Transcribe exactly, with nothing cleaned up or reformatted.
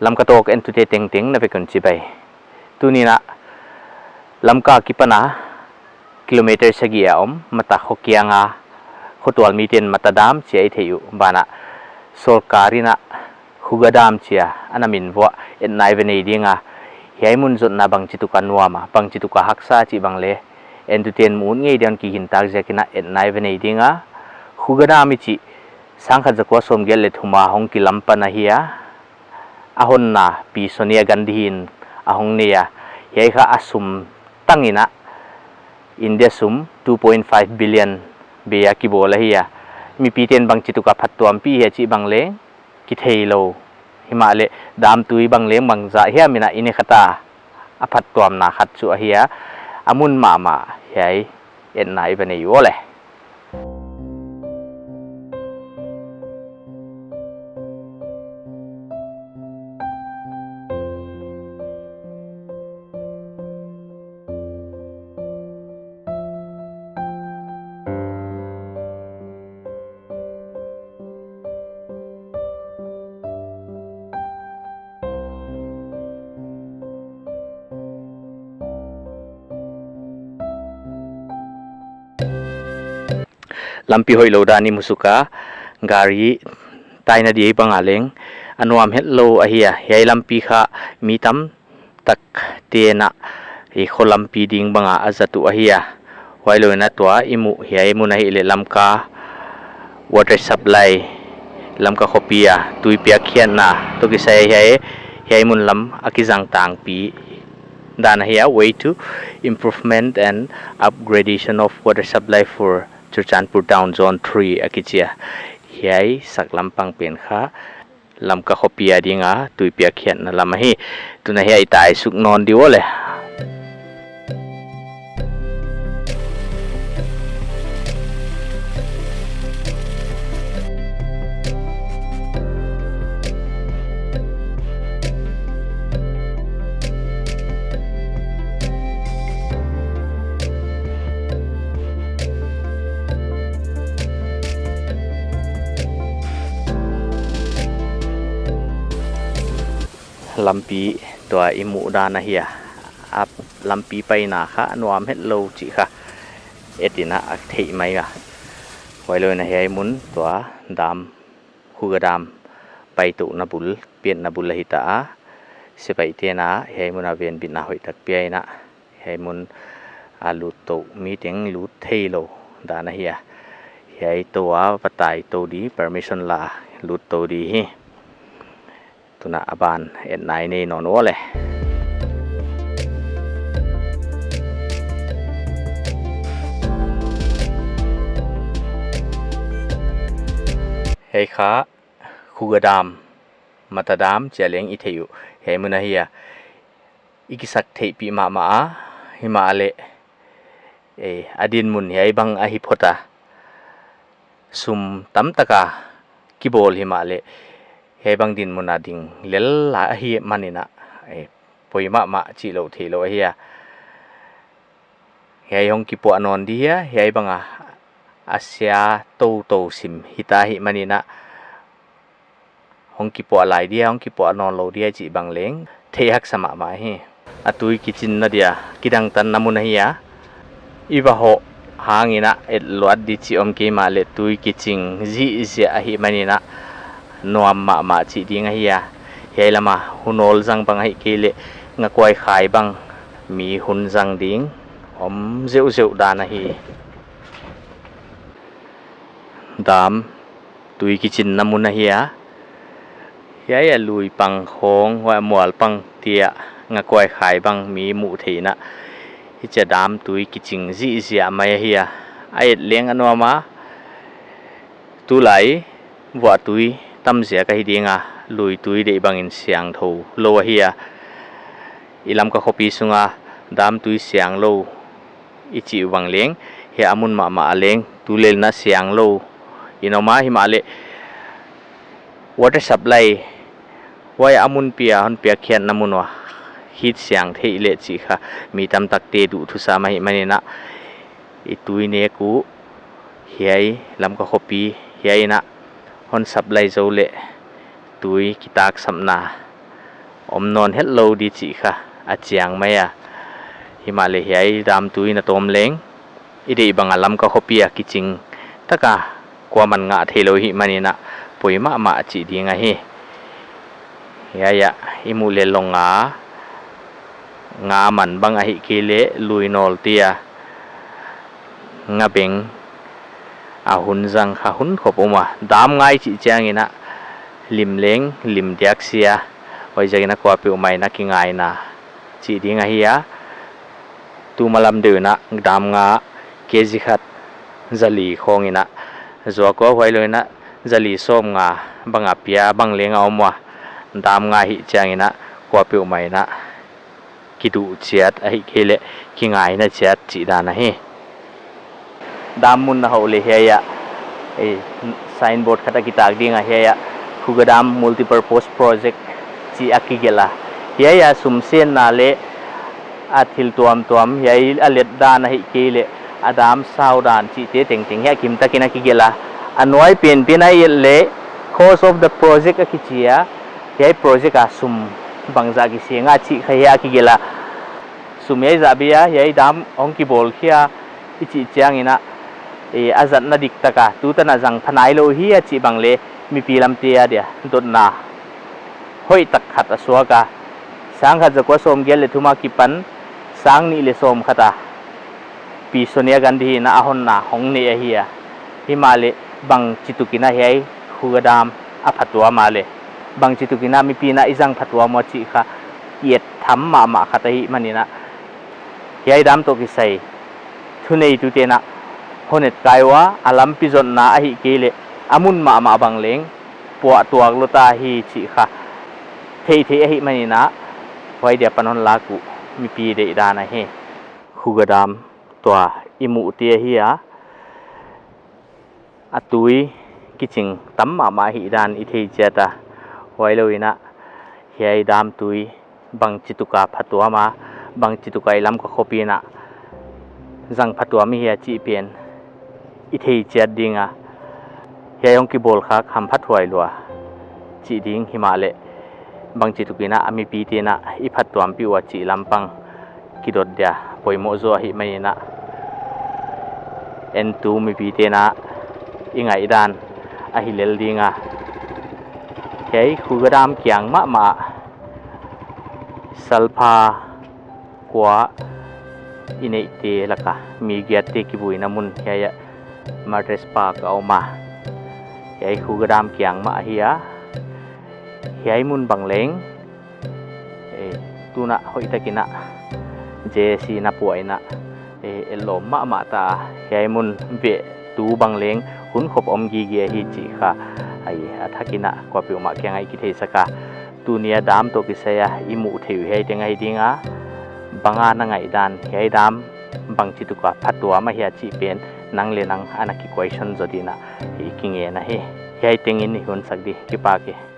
Lamka Talk entute tengteng na vek un chibai. Tuni'n ah Lamka akipan a kilometer sagih a om Mata kho kiang a khotual mite'n Mata Dam chi a i theih uh banah, sorkar in ah Khuga Dam chi a ana min vuah etna i va nei ding a, hiai mun zotna bangchituk a nuam a, bangchituk a haksa chih bang leng entute'n mu ngei dia'n kigintak ziak in ah etna i va nei ding a. Khuga Dam i chih sangkhat zakua sawmgiat leh thum a hong kilam pan ahi a, a honna Pi Sonia Gandhi in a hong nei a, hiai kha a sum tang in ah, India sum two point five billion bei a kibawl ahi a. Mipite'n bangchituk a phattuampih hia chih bang leng kitheilou. Himahleh dam tui bang leng bangzah hiam in ah i ne kha ta, a phattuamna khat chu ahi a, a mun mahmah hiai etna i va nei uh leh. Lampi hoihlou dan i mu suk a, gari taina di bang a leng a nuam hetlou ahi a. Hiai lampi kha mi tamtakte'n ah i kho lampi ding bang a a zat uh ahi a. Huailou in ah tua i muh hiai mun ahihleh Lamka water supply, Lamka khopi a tui piakkhiatna toh kisai hiai, hiai mun lam a kizang tangpi dan ahi a, way to improvement and upgradation of water supply for Churachandpur Town Zone three a kichi a. Hiai sak lampang pen kha Lamka khopi a ding a tui piakkhiatna lam ahi. Tun ah hiai i tai suk nawn di uh leh. Lampi tua i muh dan ahi a, a lampi paina kha a nuam hetlou chih kha et in ah a theih mai a. Huailou in ah hiai mun tua dam, Khuga Dam paitouhna bul, pianna bul ahi ta a. Sepaihte in ah hiai mun a venbitna hoihtak pia in ah hiai mun a lut tou, mi teng lut theilou dan ahi a. Hiai tou a va tai tou di, permission la lut tou di hi. Tun ah a ban etna i nei nawn uh leh. Hiai kha Khuga Dam, Mata Dam chi a leng i theih uh hiai mun ahi a. I kisak theihpih mahmah a, himahleh, eh, a dinmun hiai bang ahi phot a, sum tamtak a kibawl himahleh hiai bang dinmun a ding lel a ahihman in ah, eh, poi mahmah chih lou theilou ahi a. Hiai hong kipuah nawn di hia, hiai bang a a sia toutou sim hita ahihman in ah, hong kipuah lai dia, hong kipuah nawn lou dia chih bang leng theih haksa mahmah hi. A tui kichinna dia kidangtanna mun ahi a. I va hoh hang in ah et luat di chih om kei mahleh tui kiching zihziah ahihman in ah nuam mahmah chih ding ahi a. Hiai lam a hun awl zang bang ahihkeileh ngakuai khai bang mi hun zang ding om zeuhzeuh dan ahi. Dam tui kichinna mun ahi a. Hiai a lui pang khawng, huai a mual pang te ah ngakuai khai bang mi muh theihna. Hichia dam tui kiching zihziah mai ahi a. A et leng a nuam a. Tulai vuah tui tam ziak ahi ding a, lui tui deih bangin siangthou lou ahi a. I Lamka khopi sunga dam tui siang lou i chih uh bang leng, hiai a mun mahmah a leng tulel in ah siang lou in om a, himahleh water supply, huai a mun pi a hon piakkhiatna mun ua hit siang theih leh chih kha mi tamtakte duhthusam ahihman in ah, i tui nek uh hiai Lamka khopi hiai in ah hon supply zou leh tui kitaksapna om nawn hetlou di chih kha a chiang mai a. Himahleh hiai dam tui in a tawm leng, i deih bang a Lamka khopi a kiching taka kuaman ngah theilou hih manin a poi mahmah chih ding ahi. Hiai a i muh leh long a nga man bang ahihkeileh lui nawl te a nga beng a hun zang kha hun khop om a. Dam ngai chih chiangin a lim leng lim diak sia, huaiziakin a kuapeuhmah in a kingaina chih ding ahi a. Tuma lam deuh in a dam nga kg khat zali khawng in a zuak ua, huailou in a zali sawmnga bang a pia bang leng a om ua. Dam nga hih chiangin a kuapeuhmah in a kiduh chiat ahihkeileh kingaina chiat chih dan ahi. Dam mun na houh leh hiai a, eh, signboard khat a kitak ding a, hiai a Khuga Dam Multipurpose Project chih a kigelh a. Hiai a sum senna leh a thil tuamtuam, hiai a let dan ahihkeileh a dam sau dan chihte tengteng hiai a kim takin a kigelh a. A nuai penpen a i et leh cost of the project a kichi a, hiai project a sum bangzah kiseng a chih kha hiai a kigelh a. Sum hiai zah bia hiai dam hong kibawl khia i chih chiangin a, eh, a zatna dik taka tutan a zang pha nailou hi a chih bang leh mipi lamte adia dotna hoihtak khat a suak a. Sangkhat zakua sawmgiat leh thum a kipan sangnih leh sawmkhat a Pi Sonia Gandhi in a honna hong nei ahi a. Himahleh bangchituk in a hiai Khuga Dam a phatuam a leh, bangchituk in a mipi in a i zang phatuam ua chih kha i et tham mahmah khat ahih manin a, hiai dam toh kisai thuneitute in a hon etkai ua, a lampi zotna ahihkeileh a mun mahmah bang leng puah tuak lou ta hi chih kha theihtheih ahih manin a, huai dia pan hon lak uh mipi deihdan ahi. Khuga Dam tua i muhte ahi a, a tui kiching tam mahmah ahihdan i thei chiat a, huailou in a hiai dam tui bangchituk a phatuam a, bangchituk a i Lamka khopi in a zang phatuam i hia chih pen i thei chiat ding a, hiai hong kibawl khak hamphathuai lua chih ding himahleh, bangchituk in a mipite in a i phattuampih ua chih lampang kidot dia poimoh zaw ahih manin a, entu mipite in a i ngaihdan ahi lel ding a. Hiai Khuga Dam kiang mahmah a Salpha kua i neihte laka mi giatte kibuaina mun hiai a Martyrs Park a om a. Hiai Khuga Dam kiang mah ahi a. Hiai mun bang leng, eh, tun a hoihtak in a J C in a puah in a, eh, etlawm mahmah ta a. Hiai mun veh tu bang leng hun khop om gige hi chih kha, ai, a thak in a kuapeuhmah kiang a i kitheisak a. Tuni a dam toh kisai a i muh theih uh hiai teng ahi ding a, bang a na ngaihdan, hiai dam bangchituk a phatuam ahia chih pen nang leh nang ana ki question zaw ding in a i kingen ahi. Hiai teng in i hun sak di, kipak e.